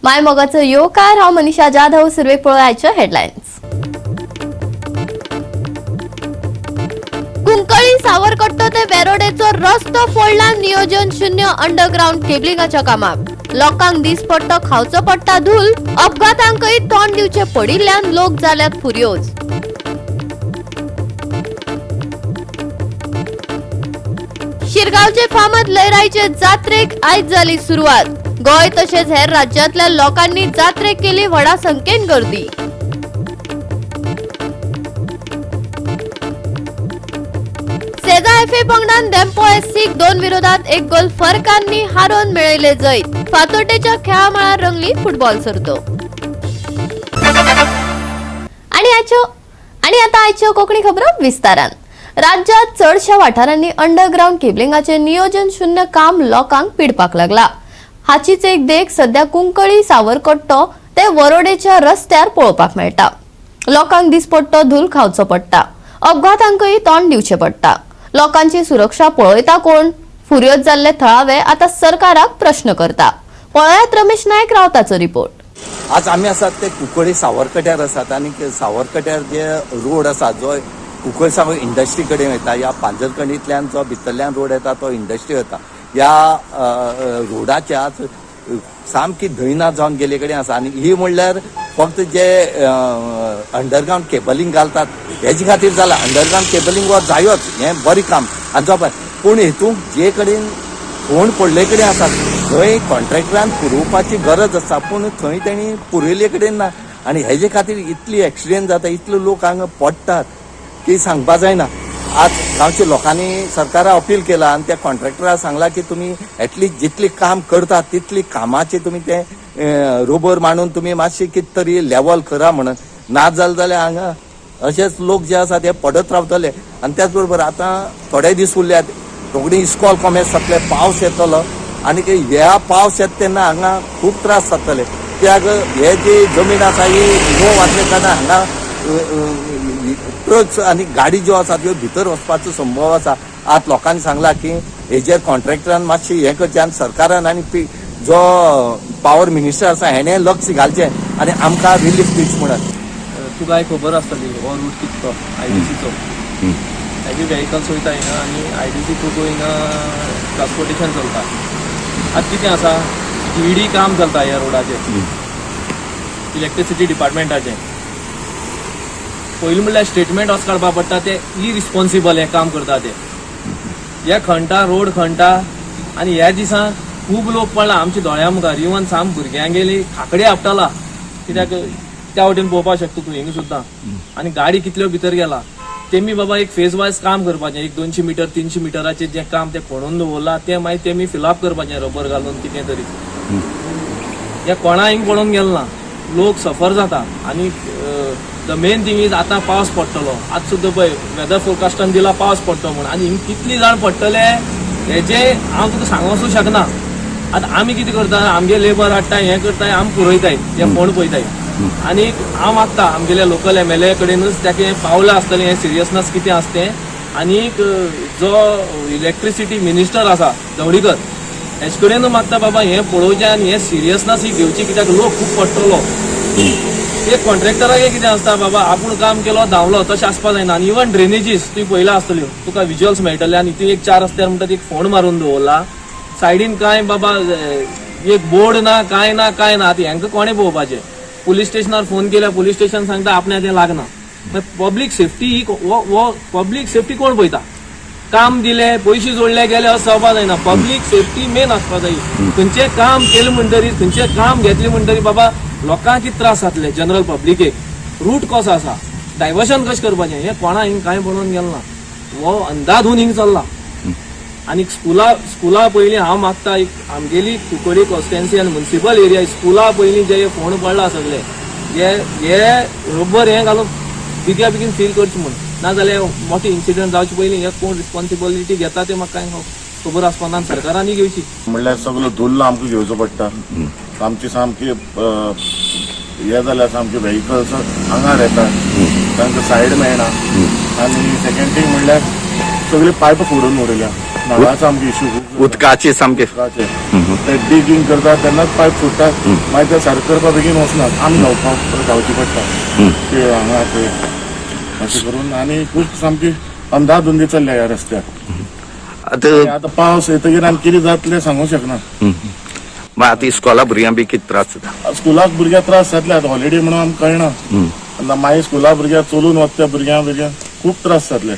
माय मोगाचो येवकार. हांव मनीषा जाधव. सुरवेक पळोवया हेडलायन्स. कुंकळी सावरकट्टो ते वेरोडेचो रस्तो फोडला. नियोजन शून्य अंडरग्राउंड केबलिंगाच्या कामाक. लोकांक दिसपट्टो खावचो पडटा धूल. अपघातांकय तोंड दिवचे पडिल्ल्यान लोक जाल्यात फुर्योज. शिरगांवचे फामाद लयराईचे जात्रेक आयज जाली सुरवात. गोंय तशेंच हेर राज्यांतल्या लोकांनी जात्रेक केली व्हडा संख्येन गर्दी. सेजा एफए पंगडान धेंपो एससीक 2 विरोधात 1 गोल फरकांनी हारोवन मेळयले जैत. फातोड्डेच्या खेळामळार रंगली फुटबॉल सर्त. आणि आता आयच्यो कोंकणी खबरो विस्तारान. राज्यात चडशा वाठारांनी अंडरग्राउंड केबलिंगाचे नियोजन शून्य काम लोकांक पिडपाक लागला. हाचीच एक देख सध्या कुंकळी सावरकट्टो ते वरोडेच्या रस्त्यार पळोवपाक मेळटा. लोकांक दिसपट्टो धूल खावचो पडटा, अपघातांकय तोंड दिवचें पडटा. लोकांची सुरक्षा पळयता कोण? फुर्योज जाल्ले थळावे आता सरकाराक प्रश्न करता. पळयात रमेश नायक रावताचो रिपोर्ट. आज आमी आसात ते कुंकळी सावरकट्यार आसात आनी सावरकट्यार जे रोड आसा, जो कुंकळी सावन इंडस्ट्री कडेन वयता, ह्या पांजरकणींतल्यान जो भितरल्यान रोड येता तो इंडस्ट्री वता. ह्या रोडाचे आज सामकी दैना जावन गेले कडेन आसा. आनी ही म्हणल्यार फक्त जे अंडरग्रावंड केबलिंग घालतात हेजे खातीर जाला. अंडरग्रावंड केबलिंग हो जायोच, हें बरें काम आनी जावपा. पूण हितून जे कडेन फोंड पडले कडेन आसात थंय कॉन्ट्रॅक्टरान पुरोवपाची गरज आसा, पूण थंय तेणी पुरयले कडेन ना. आनी हेजे खातीर इतली एक्सिडेंट जाता, इतले लोक हांगा पडटात की सांगपा जायना. आज गांवच्या लोकांनी सरकारा अपील केला आनी त्या कॉन्ट्रॅक्टराक सांगला की तुमी एटलिस्ट जितली काम करतात तितली कामाची तुमी ते रोबर मांडून तुमी मातशी कितें तरी लेवल करा म्हणून. ना जालें जाल्यार हांगा अशेच लोक जे आसा ते पडत रावतले. आनी त्याच बरोबर आतां थोडे दीस उरल्यात, रोखडी इस्कॉल कोमेस जातले, पावस येतलो आनी ह्या पावस येता तेन्ना हांगा खूब त्रास जातले, कित्याक हे जी जमीन आसा ही मोव आसल्या कारणान हांगा ट्रक्स आनी गाडी ज्यो आसा त्यो भितर वचपाचो संभव आसा. आज लोकांनी सांगला की हेजेर कॉन्ट्रॅक्टरान मातशें हें करचें आनी सरकारान आनी जो पावर मिनिस्टर आसा हेणें लक्ष घालचें आनी आमकां रिलीफ दिवचें म्हणून. तुकाय खबर आसतली हो रूट कितको आयडीसीचो. हेवी व्हेकल्स वयता हिंगा आनी आयडीसी थ्रू हिंगा ट्रान्सपोर्टेशन चलता. आतां कितें आसा, ईडी काम चलता ह्या रोडाचेर इलेक्ट्रिसिटी डिपार्टमेंटाचें. पयलीं म्हणल्यार स्टेटमेंट अशें काडपा पडटा, ते इरिस्पॉन्सिबल हें काम करता ते. हे खणटा, रोड खणटा आनी ह्या दिसा खूब लोक पडला आमच्या दोळ्या मुखार. इवन साम भुरग्यांगेली खाकडी आपटला, कित्याक त्या वटेन पळोवपाक शकता तूं हिंगा सुद्दां आनी गाडी कितल्यो भितर गेला. तेमी बाबा एक फेज वायज काम करपाचें. एक 200 मिटर, 300 मिटराचें जें काम तें खणून दवरलां, तें मागीर तेमी फिलअप करपाचें रबर घालून कितें तरी. हे कोणा हिंग पळोवन गेल ना, लोक सफर जाता. आनी the main thing is आतां पावस पडटलो. आतां सुद्दां पळय, वेदर फोरकास्टान दिला पावस पडटलो म्हूण. आनी हिंग कितली जाण पडटले हेजे हांव तुका सांगूंक शकना. आतां आमी कितें करता, आमगे लेबर हाडटा, हें करताय, आमी पुरयताय, हे फोंड पळयताय. आनी हांव मागता आमगेल्या लोकल एमएलए कडेनूच ताका पावलां आसतलें हें सिरियसनस कितें आसा तें. आनीक जो इलेक्ट्रिसिटी मिनिस्टर आसा ढवळीकर, हेच कडेन मागता बाबा हें पळोवचें आनी हें सिरियसनस ही घेवची, कित्याक लोक खूब पडटलो. एक कॉन्ट्रॅक्टराक कितें आसता बाबा, आपूण काम केलो धांवलो, तशें आसपा जायना. आनी इवन ड्रेनेजीस तुवें पळयला आसतल्यो, तुका विज्युअल्स मेळटले. आनी थंय एक चार रस्त्यार म्हणटा ती एक फोंड मारून दवरला सायडीन, कांय बाबा एक बोर्ड ना, कांय ना, कांय ना. आतां हेंकां कोणें पळोवपाचें? पुलीस स्टेशनार फोन केल्यार पुलीस स्टेशन सांगता आपल्या तें लागना. पब्लीक सेफ्टी ही हो पब्लीक सेफ्टी कोण पळयता? काम दिले, पयशे जोडले, गेले अशें जावपा जायना. पब्लीक सेफ्टी मेन आसपा जाय. खंयचें काम केलें म्हणटरीर, खंयचें काम घेतलें म्हणटरीर बाबा लोकांक कितें त्रास जातले, जनरल पब्लिकेक, रूट कसो आसा, डायवर्शन कशें करपाचें, हें कोणा हिंग कांय पळोवन गेल ना. हो अंदाधून हिंग चल्ला. आनी स्कुला पयलीं हांव मागता एक आमगेली कुंकळी कॉन्स्टिट्युएन्सी आनी मुन्सिपल एरिया, स्कुला पयलीं जे फोंड पडला सगळे हे हे रबर हें घालून बेगिना बेगीन फील करचें म्हूण. नाजाल्यार मोठे इन्सिडंट जावचे पयलीं हे कोण रिस्पॉन्सिबिलिटी घेता ते म्हाका कांय खबर आसपा ना आनी सरकारांनी घेवची. म्हणल्यार सगळो धुल्ल आमकां घेवचो पडटा. आमची सामकी हे जाल्या, सामकी व्हेकल्स आंगार येतात, तांकां सायड मेळना. आनी सेकंड थिंग म्हणल्यार सगळी पायप फोडून उडयल्या, नळाचो आमकां इश्यू खूब उदकाची सामकी. उदकाचे ते डिगींग करता तेन्नाच पायप फुट्टा, मागीर ते सारकें करपा बेगीन वचनात, आमी धांवपाक धांवची पडटा ते हांगा थंय अशें करून. आनी खूब सामकी अंदाधुंदी चल्ल्या ह्या रस्त्यार. आतां आतां पावस येतकीर आनी कितें जातलें सांगूंक शकना. मागीर आतां इस्कॉला भुरग्यांक बी कितें त्रास जाता? स्कुलाक भुरग्यांक त्रास जातले आतां, हॉलिडे म्हणून आमकां कळना. आतां मागीर स्कुला भुरग्यांक चलून वता त्या भुरग्यांक खूब त्रास जातले.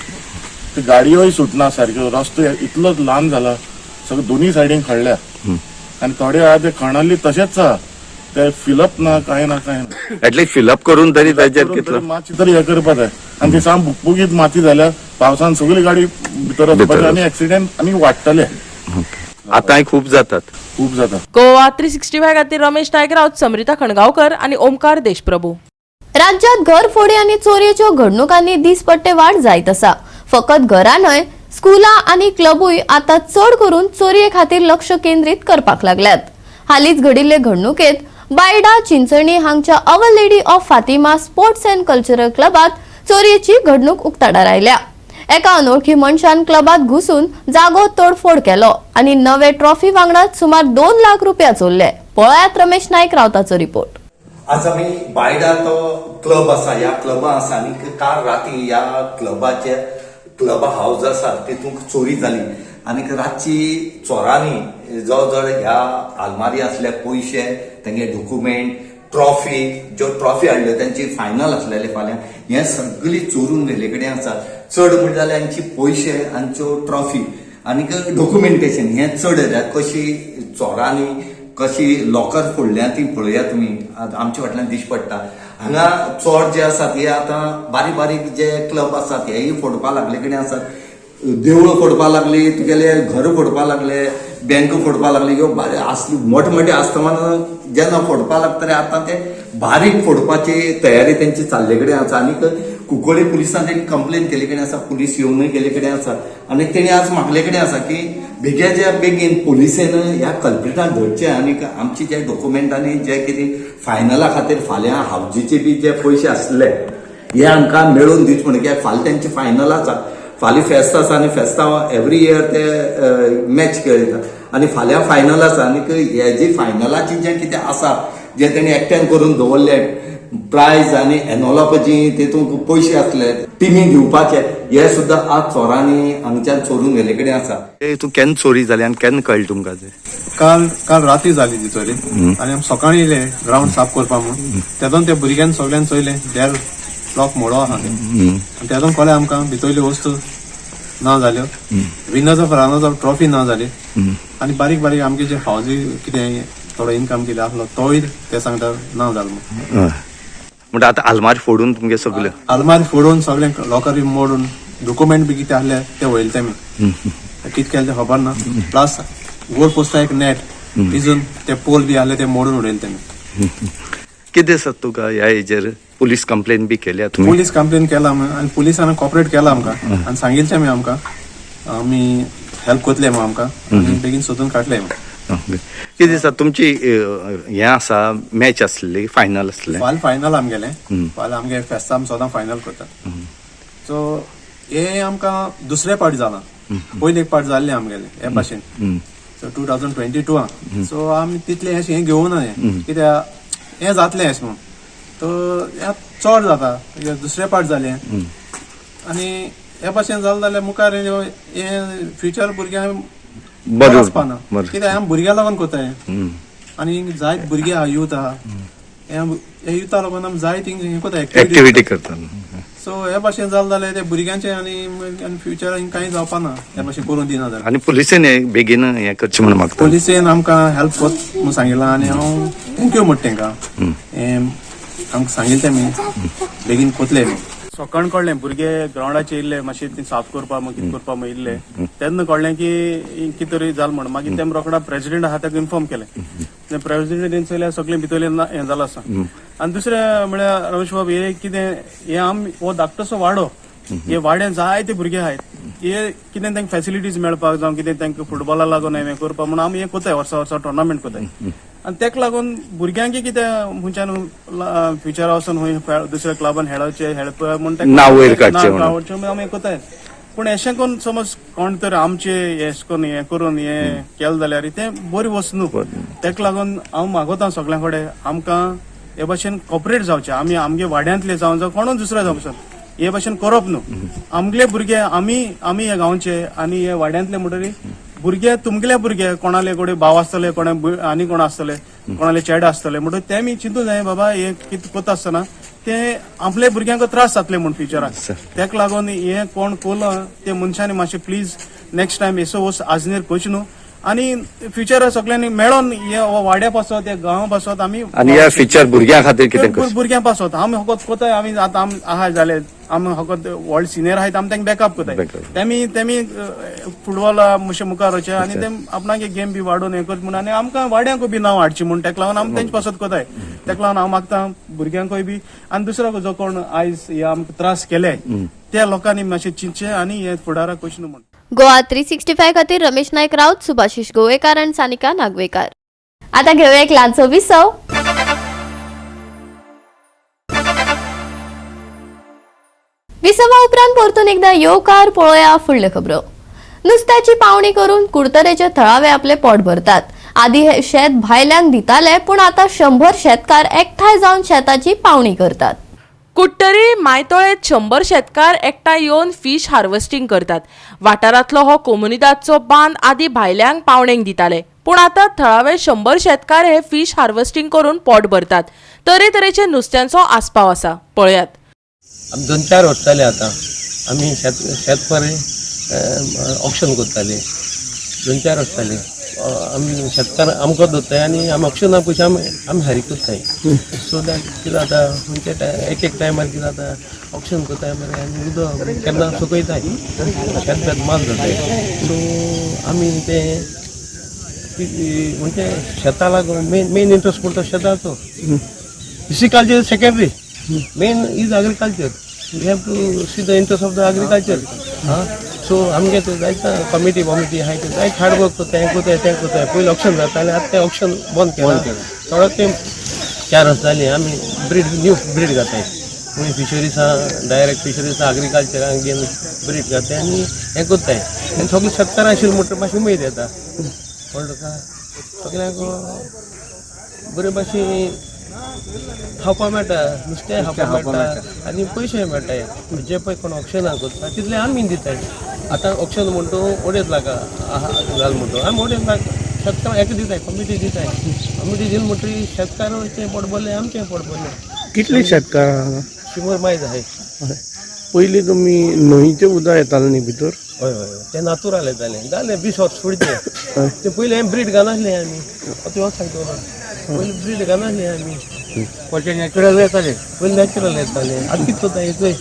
ते गाडयोय सुटना सारक्यो, रस्तो इतलो ल्हान जाला, सगळे दोनी सायडीन खणल्या आनी थोडे आहा ते खणल्ली तशेंच आहा, ते फिलप ना, कांय ना, कांय ना. एटलीस्ट फिलअप करून तरी ताजेर करून कितलो तरी मातशी तरी हे करपा जाय. आनी ती साम बुकबुकीत माती जाल्या, पावसान सगळी गाडी भितर वचपाची भितर. आनी एक्सिडेंट आनी वाडटले. आतांय खूब जातात. खूब जाता. गोवा 365 खातीर रमेश नायक राऊत, समरिता खणगांवकर आनी ओमकार देशप्रभू. राज्यात घरफोडी आनी चोरयेच्यो घडणुकांनी दिसपट्टे वाड जायत आसा. फकत घरां न्हय, स्कुलां आनी क्लबूय आतां चड करून चोरये खातीर लक्ष केंद्रीत करपाक लागल्यात. हालींच घडिल्ले घडणुकेत बायडा चिंचणी हांगच्या Our Lady of Fatima Sports and Cultural क्लबात चोरयेची घडणूक उक्ताडार आयल्या. एका अनोळखी मनशान क्लबात घुसून जागो तोडफोड केलो आनी नवे ट्रॉफी वांगडाच सुमार 2 लाख रुपया चोरले. पळयात रमेश नायक रावताचो रिपोर्ट. आज आमी बायडा तो क्लब आसा, ह्या क्लबा आसा आनी काल राती ह्या क्लबाचे क्लबा हावज आसा तितूंत चोरी जाली आनी रातची चोरांनी जवळ जवळ ह्या आलमारी आसले पयशे, तेंगे डॉक्युमेंट, ट्रॉफी, ज्यो ट्रॉफी हाडल्यो तेंची फायनल आसलेले फाल्यां, हे सगळी चोरून व्हेले कडेन आसा. चड म्हणटा जाल्यार हांची पयशे, हांच्यो ट्रॉफी आनी डॉक्युमेंटेशन हें चड येता. कशी चोरांनी कशी लॉकर फोडल्या ती पळया तुमी, आतां आमच्या फाटल्यान दिश्टी पडटा. हांगा चोर जे आसात हे आतां बारीक बारीक जे क्लब आसात हेय फोडपा लागले कडेन आसात. देवळां फोडपा लागली, तुगेले घर फोडपा लागले, बँक फोडपा लागली. ह्यो बारीक आसली मोठे मोठे आस्थापनां जेन्ना फोडपा लागतले, आतां ते बारीक फोडपाची तयारी तेंची चालले कडेन आसा. आनीक कुंकळी पुलिसान तेणी कंप्लेन केल्ले कडेन आसा, पुलीस येवनूय गेले कडेन आसा आनी तेणी आज मागले कडेन आसा की बेगीनच्या बेगीन पुलिसेन ह्या कल्प्रिटांक धरचे आनी आमचे जे डॉक्युमेंट आनी जे कितें फायनला खातीर फाल्यां हावजीचे बी जे पयशे आसले हे आमकां मेळोवन दिवचे म्हणून, कित्याक फाल्यां तेंचे फायनल आसा, फाल्यां फेस्त आसा आनी फेस्तां एवरी इयर ते मॅच खेळयता आनी फाल्यां फायनल आसा. आनी हे जी फायनलाची जें कितें आसा जे तेणी एकठांय करून दवरले प्रायज आनी एनवलप जी तितूंत पयशे आसले टिमी दिवपाचे, हे सुद्दां आज चोरांनी हांगच्यान चोरून व्हेले कडेन आसा. तूं केन्ना चोरी जाली आनी केन्ना कळ्ळें तुमकां ते? काल काल राती जाली ती चोरी आनी आमी सकाळीं येयले ग्रावंड साफ करपा म्हूण. तेदोन त्या भुरग्यान सगळ्यान चोयलें, देर लॉक मोडो आहा तें आनी तेदोन कळ्ळें आमकां भितरल्यो वस्तू ना जाल्यो, winners of runners of trophy ना जाली आनी बारीक बारीक आमगे जे फावजी कितें थोडो इनकम कितें आसलो तोय ते सांगता ना जालो म्हूण. म्हणटा आतां आलमारी फोडून तुमगे सगळ्यो आलमारी फोडून सगळें लॉकर बी मोडून डॉक्युमेंट बी कितें आसले ते वयले तेमी, कितें केलें तें खबर ना. प्लस गोल पोस्टा एक नेट तिजून ते पोल बी आसले ते मोडून उडयले तेमी. कितें दिसता तुका ह्या हेजेर? पुलीस कंप्लेन बी केल्या तुमी? पुलीस कंप्लेन केला आमी आनी पुलिसान कॉपरेट केला आमकां आनी सांगिल्लें आमी आमकां आमी हेल्प करतले म्हूण आमकां आनी बेगीन सोदून काडले. कितें दिसता तुमची हें आसा, मॅच आसली, फायनल आसलें? फाल्यां फायनल आमगेलें, फाल्यां आमगे फेस्ता आमी सदां फायनल करता. सो हे आमकां दुसरे पावट जालां, पयले एक पावट जाल्लें आमगेलें हे भाशेन, सो 2022. सो आमी तितलें अशें हें घेवना हें, कित्याक हें जातलें अशें म्हणून. तो हें चड जाता हे दुसरे पावट जालें आनी हे भाशेन जालें जाल्यार मुखार हें फ्युचर भुरग्यांक बरें वचपाना. कित्याक आमी भुरग्यां लागून करता हें आनी जायत भुरगे आहा, युथ आहा, हे युथा लागून आमी जायत हें करता. एक्टिविटी करता. सो हे भाशेन जालें जाल्यार ते भुरग्यांचे आनी आनी फ्युचर कांय जावपा ना, हे भाशेन करून दिना जाल्यार. आनी पुलिसेन हे बेगीन हें करचें म्हणून मागता. पुलिसेन आमकां हेल्प कोत म्हणून सांगिलां आनी हांव thank you म्हणटा तेंकां. हें आमकां सांगिल्लें तेमी बेगीन कोतले म्हणून. सकाळ कळ्ळें, भुरगे ग्रावंडाचेर येयल्ले मातशे ती साफ करपा मागीर कितें करपा म्हण येयल्ले तेन्ना कळ्ळें की कितें तरी जालें म्हण. मागीर तेम रोखडा प्रेसिडेंट आहा ताका इन्फॉर्म केलें. प्रेसिडेंट चोयल्यार सगळें भितरलें हें जालां आसा. आनी दुसरें म्हळ्यार रमेश बाब, हे कितें हे आमी हो धाकटोसो वाडो, हे वाड्यान जायते भुरगे आहात, हे कितें तांकां फेसिलिटीज मेळपाक जावं कितें तांकां फुटबॉला लागून हें करपाक म्हणून आमी हें करताय, वर्सा वर्सा टुर्नामेंट करताय. आनी तेका लागून भुरग्यांक कितें खंयच्यान फ्युचरा वचून खंय दुसऱ्या क्लबान खेळचे, खेळपा म्हूण नांव वयर काडचें म्हणून. नांव काडचें म्हणून आमी करताय. पूण अशें करून समज कोण तर आमचे हें करून हें करून हें केलें जाल्यार तें बरी वस्त न्हू. तेका लागून हांव मागोता सगळ्यां कडेन आमकां हे भाशेन कॉपरेट जावचें. आमी आमगे वाड्यांतले जावं जावं कोणूच दुसरे जावं हे भाशेन करप न्हू. आमगेले भुरगे आमी आमी हे गांवचे आनी हे वाड्यांतले म्हणटरी भुरगे तुमगेले भुरगे कोणाले कडेन भाव आसतले, कोणा आनी कोण आसतले, कोणाले चेडे आसतले, म्हणटकीर ते मी चिंतू जाय बाबा हे कितें करता आसतना ते आपले भुरग्यांक त्रास जातले म्हूण फ्युचराक. तेका लागून हे कोण कोला ते मनशांनी मातशें प्लीज नेक्स्ट टायम येसो वस्त आजनेर करचें न्हू आनी फ्युचराक सगळ्यांनी मेळोन हे वाड्या पासत, हे गांवा पासत आमी आनी ह्या फ्युचर भुरग्यां खातीर कितें करचें? भुरग्यां पासत आमी फकत कोताय. आमी आतां आमी आहाय जाले, आमी फकत व्हड सिनियर आहाय, आमी तांकां बॅकअप कोताय. Backup. तेमी तेमी फुटबॉल मातशें मुखार वचचें आनी ते आपणागे गेम बी वाडोवन हें करचें म्हूण आनी आमकां वाड्यांकूय बी नांव हाडचें म्हूण तेका लागून आमी तेंचे पासत कोताय. तेका लागून हांव मागता भुरग्यांकूय बी आनी दुसरो जो कोण आयज हे आमकां त्रास केले त्या लोकांनी मातशें चिंतचें आनी हे फुडाराक वचचें न्हू म्हूण. गोवा 365 खातीर रमेश नायक राऊत, सुभाषिश गोवेकार आनी सानिका नागवेकार. आता घेऊया एक ल्हानसो विसव. विसवा उपरांत परतून एकदा येवकार. पळोवया फुडल्यो खबरो. नुस्त्याची पावणी करून कुडतरेचे थळावे आपले पोट भरतात. आदी हे शेत भायल्यांक दिताले, पूण आता 100 शेतकार एकठांय जावन शेताची पावणी करतात. कुडटरी मायतोळेत 100 शेतकार एकठांय येवन फीश हार्वेस्टिंग करतात. वाठारांतलो हो कोमुनिदादचो बांद आदी भायल्यांक पावणेक दिताले, पूण आतां थळावे 100 शेतकार हे फीश हार्वेस्टिंग करून पोट भरतात. तरेतरेचे नुस्त्यांचो आस्पाव आसा. पळयात. आमी 2-4 वर्स जाले आतां आमी शेत परे ऑक्शन करताले. 2-4 वर्स जाले आमी शेतकार आमकां दवरताय आनी आमी ऑक्शना पयशे आमी फारीक करताय. सो that कितें जाता म्हणजे एक एक टायमार कितें जाता ऑक्शन करताय मरे आनी उदक केन्ना सुकयताय, शेत बेत माल जाताय. सो आमी तें म्हणजे शेता लागून मेन इंट्रस्ट म्हणटा शेताचो. Pisciculture secondary, main is agriculture. We have to see the interest of the agriculture. So आमगे ते जायते कमिटी बमिटी आहाय ते जायते हार्ड वर्क करता, हें करताय तें करताय. पयलीं ऑक्शन जातालें, आतां तें ऑक्शन बंद केलां. थोडो तें 4 वर्स जालीं आमी ब्रीड न्यू ब्रीड घाताय. म्हणजे फिशरीजा डायरेक्ट फिशरीजा एग्रीकल्चराक घेवन ब्रीड घाताय आनी हें करताय. आनी सगळे शेतकारां आशिल्ले म्हणटकीर मातशी उमेद येता, कळ्ळें तुका? सगळ्यांक बरे भाशेन खावपा मेळटा, नुस्तें खावपा मेळटा आनी पयशे मेळटाय. जे पळय कोण ऑक्शनाक करता तितले आमी दिताय. आतां ऑक्शन म्हणटा 2.5 लाख घाल म्हणटा, आमी 2.5 लाख शेतकार हेका दिताय, कमिटी दिताय. कमिटी दिली म्हणटकीर शेतकाराचें पोट भरलें, आमचें पोट भरलें. कितले शेतकार आहा? 100 मायज आहाय. पयलीं तुमी न्हंयचें उदक येतालें न्ही भितर? हय हय, तें नातूराल येतालें. जालें 20 वर्स फुडचें तें. पयलीं ब्रीड घालनासलें आमी, आतां हो सांगता, पयलीं ब्रीड घालनासलें आमी. पयलीं नॅचरल येतालें. पयलीं नॅचरल येतालें. आतां कितें करता येतय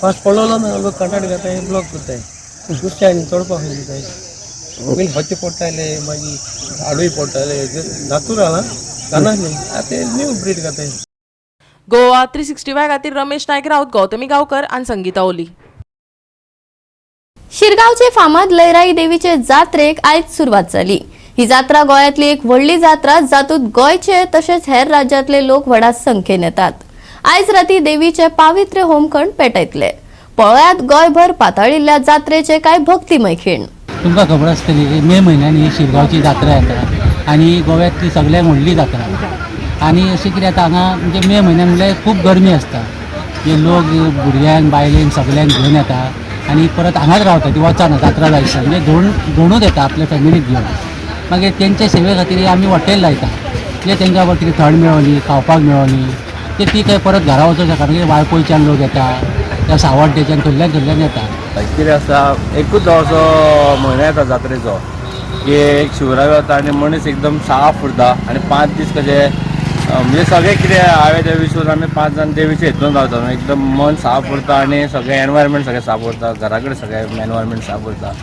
फास्ट पडलो ना लोक काटाट घाताय, ब्लॉक करताय, नुस्तें आनी चडपाक खंय दिताय. पयलीं हत्ती पडटाले, मागीर आडूय पडटाले, नातूराल घालनासलें. आतां न्यू ब्रीड घाताय. गोवा 365 खातीर रमेश नायक राऊत, गौतमी गांवकर आनी संगीता ओली. शिरगांवचे फामाद लयराई देवीचे जात्रेक आयज सुरवात जाली. ही जात्रा गोंयांतली एक व्हडली जात्रा, जातूंत गोंयचे तशेंच हेर राज्यांतले लोक व्हडा संख्येन येतात. आयज राती देवीचे पावित्र्य होमखण पेटयतले. पळयात गोंयभर पातळिल्ल्या जात्रेचे काय भक्तिमय खीण. तुमकां खबर आसतली की मे म्हयन्यान ही शिरगांवची जात्रा येता आनी गोव्यांतली सगळ्यात व्हडली जात्रा. आनी अशें कितें जाता हांगा, म्हणजे मे म्हयन्यान म्हणल्यार खूब गरमी आसता. हे लोक भुरग्यांक बायलेन सगल्यांक घेवन येता आनी परत हांगाच रावता. ती वचना जात्रा जाय दिसा, म्हणजे धोणूच येता आपल्या फॅमिलीक घेवन. मागीर तेंच्या सेवे खातीर आमी हॉटेल लायता, म्हणजे तेंकां कितें थंड मेळोनी, खावपाक मेळोनी. ते ती काय परत घरा वचोंक शकना, कित्याक वाळपयच्यान लोक येता, त्या सावड्डेच्यान खंयल्यान खंयल्यान येता. कितें आसता, एकूच असो म्हयनो येता जात्रेचो की एक शिवराक जाता आनी मनीस एकदम साफ उरता आनी 5 दीस कशे म्हणजे सगळें कितें हांवें तें विसरून आमी 5 जाण देवीचे हितून रावता. एकदम मन साफ उरता आनी सगळें एनवायरमेंट सगळें साफ उरता, घरा कडेन सगळें एनवायरमेंट साफ उरता.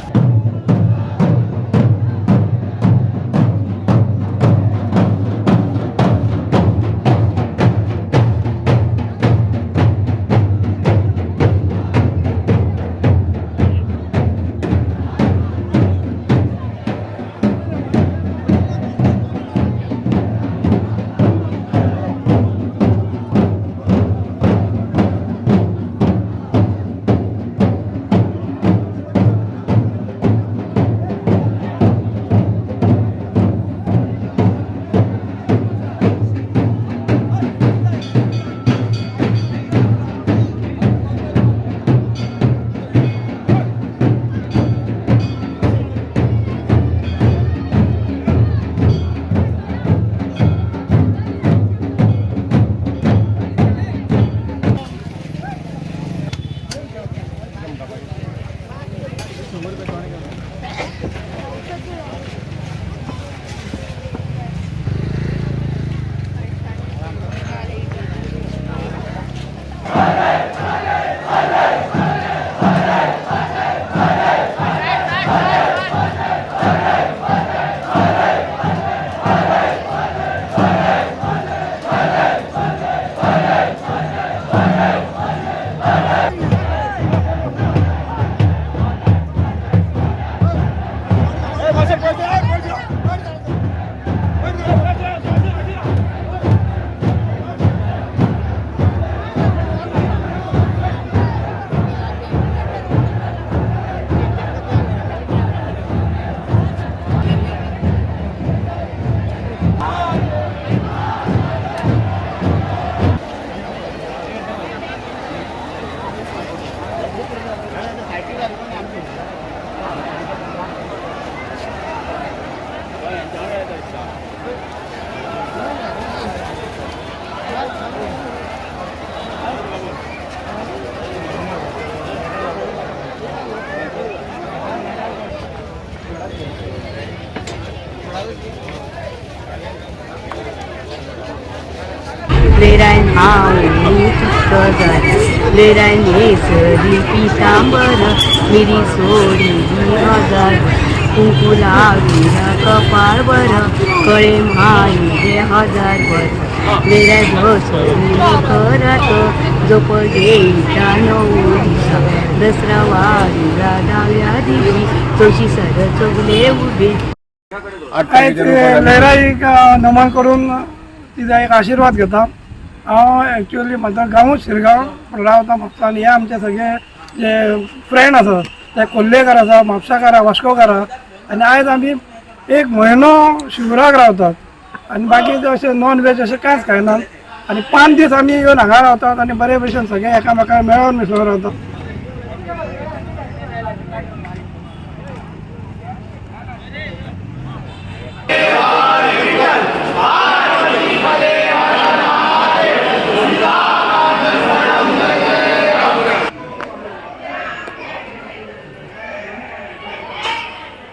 हांव तुका जाय लेराय नेसली पितांबर मिरी सोडिली हजार कुंकू लाविला कपाळवर कळे माईले हजार वर लेराय बसली करत जोप घेईता नऊ दिसा दसरा वारीला दाव्या दिवशी चौशी सर चौगले उभे. आयज लयराईक नमन करून तिचा एक आशिर्वाद घेता. हांव एक्चुअली म्हजो गांवूच शिरगांव रावता म्हापसा आनी हे आमचे सगळे जे फ्रेंड आसात ते कोल्लेकर आसा, म्हापसाकार आसा, वास्कोकार आसा आनी आयज आमी एक म्हयनो शिवराक रावतात आनी बाकीचे अशें नॉन वेज अशें कांयच खायनात आनी 5 दीस आमी येवन हांगा रावतात आनी बरे भशेन सगळे एकामेकांक मेळोन मिसळून रावतात.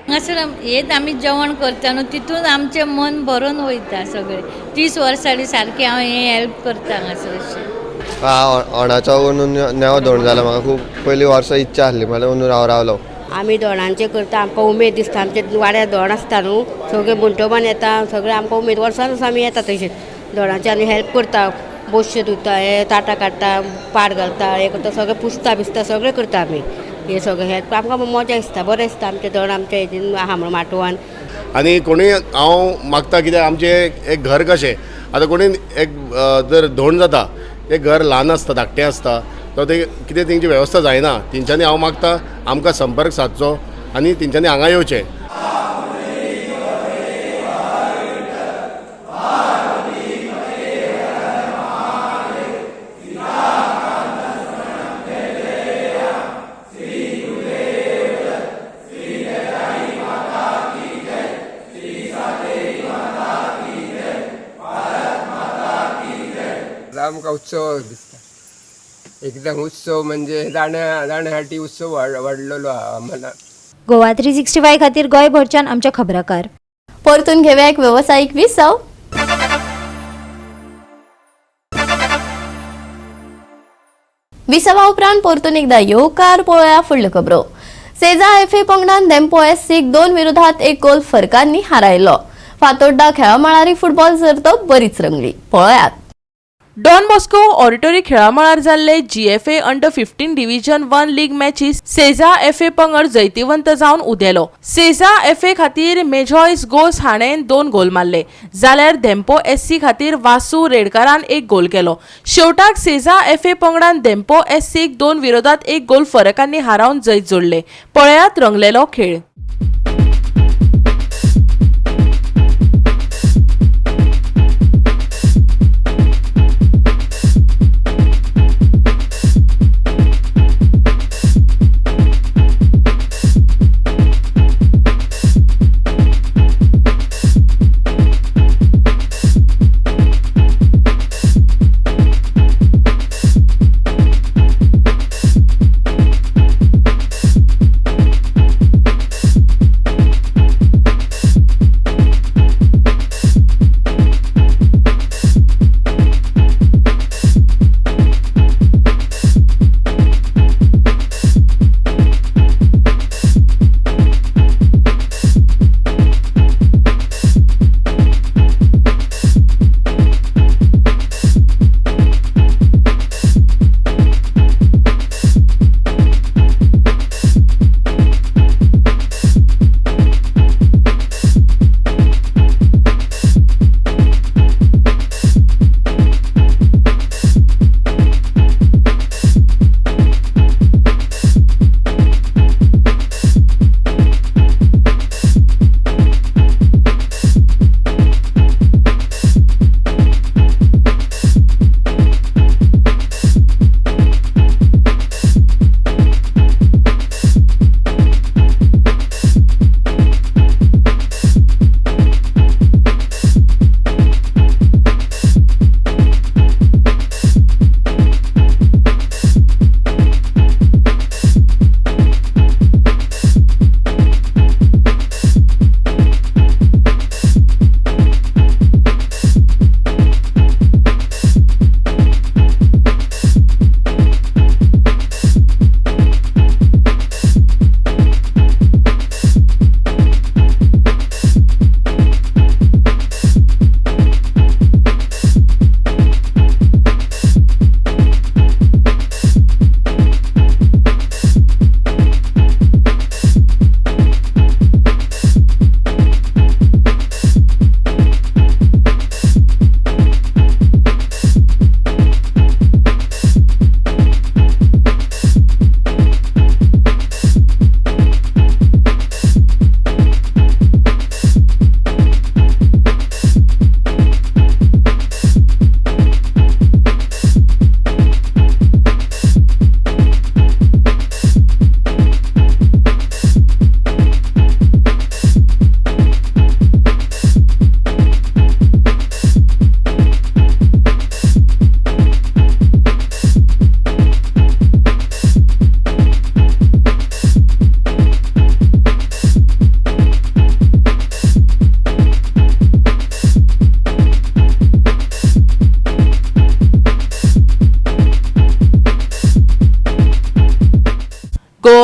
हांगासर हेच आमी जेवण करता न्हू तितून आमचें मन भरून वयता सगळें. 30 वर्सांनी सारकें हांव हें हेल्प करता हांगासर अशें. ओणाचो अंदू नेवो धोण जाला म्हाका खूब पयलीं वर्सां इच्छा आसली म्हणल्यार अंदू हांव रावलो. आमी धोणांचें करता, आमकां उमेद दिसता. आमच्या वाड्यार धोण आसता न्हू, सगळे म्हणटोमान येता, सगळे आमकां उमेद. वर्सान वर्स आमी येता तशें धोणाचें आनी हेल्प करता. बोश्यो धुता, हे ताटां काडटा, पाट घालता, हें करता, सगळें पुसता बिसता, सगळें करता आमी. हे सगळें हेल्प आमकां मजा दिसता, बरें दिसता. आमचें धोण आमच्या हेजेन आहा म्हणून माटवान. आनी कोणूय हांव मागता कित्याक आमचें एक घर कशें आतां कोणूय एक जर धोण जाता एक घर ल्हान आसता, धाकटें आसता, तो ते कितें तेंची वेवस्था जायना. तेंच्यांनी हांव मागता आमकां संपर्क सादचो आनी तेंच्यांनी हांगा येवचें. आमकां उत्सव दिसता, एकदम उत्सव म्हणजे जाण्यासाठी उत्सव वाडलेलो आहा मनात. गोवा 365 खातीर गोंयभरच्यान आमच्या खबराकार. परतून घेऊया एक व्यावसायिक विसव. विसवा उपरांत परतून एकदा येवकार पळोवया फुडल्यो खबरो. सेजा एफए पंगडान धेंपो एससीक 2-1 गोल फरकांनी हारायलो. फातोड्डा खेळामळारी फुटबॉल सर्त बरीच रंगली, पळयात. डॉन बॉस्को ऑडिटोरी खेळामळार जाल्ले GFA under 15 division 1 league मॅची सेजा एफए पंगड जैतिवंत जावन उदेलो. सेजा एफए खातीर मेजॉयस गोस हाणें 2 गोल मारले, जाल्यार धेंपो एससी खातीर वासू रेडकारान 1 गोल केलो. शेवटाक सेजा एफए पंगडान धेंपो एससीक 2-1 गोल फरकांनी हारावन जैत जोडले. पळयात रंगलेलो खेळ.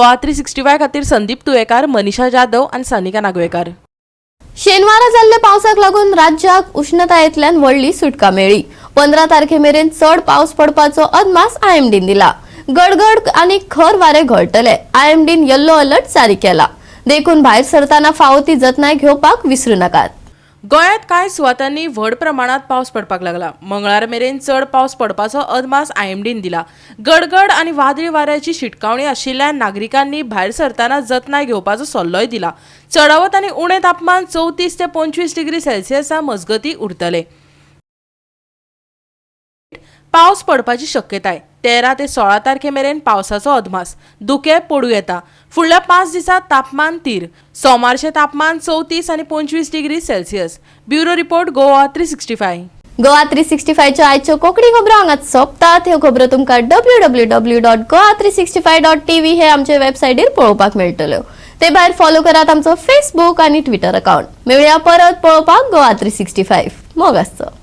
गोवा 365 खातीर संदीप तुयेकार, मनीषा जाधव आनी सानिका नागवेकार. शेनवारा जाल्ल्या पावसाक लागून राज्याक उष्णतायेंतल्यान व्हडली सुटका मेळ्ळी. 15 तारखे मेरेन चड पावस पडपाचो अदमास आयएमडीन दिला. गडगड आनी खर वारे घोळटले. आयएमडीन येल्लो अलर्ट जारी केला, देखून भायर सरतना फावो ती जतनाय घेवपाक विसरू नाकात. गोंयांत कांय सुवातांनी व्हड प्रमाणात पावस पडपाक लागला. मंगळार मेरेन चड पावस पडपाचो अदमास आयएमडीन दिला. गडगड आनी वादळी वाऱ्याची शिटकावणी आशिल्ल्यान नागरिकांनी भायर सरतना जतनाय घेवपाचो सल्लोय दिला. चडावत आनी उणें तापमान 34 ते 25 डिग्री सेल्सियसा मजगतीं उरतलें. पावस पडपाची शक्यताय. 13 ते 16 तारखे मेरेन पावसाचो अदमास. धुकें पडूं येता. फुडल्या 5 दिसांत तापमान थीर. सोमारचें तापमान 34 आनी 25 degree Celsius. Bureau report, Goa 365. Goa 365च्या आयच्यो कोंकणी खबरो हांगाच सोंपतात. ह्यो खबरो तुमकां www.goa365.tv हे आमचे वेबसायटीर पळोवपाक मेळटल्यो. ते भायर फॉलो करात आमचो फेसबूक आनी ट्विटर अकाउंट. मेळया परत पळोवपाक गोवा 365. मोग आसचो.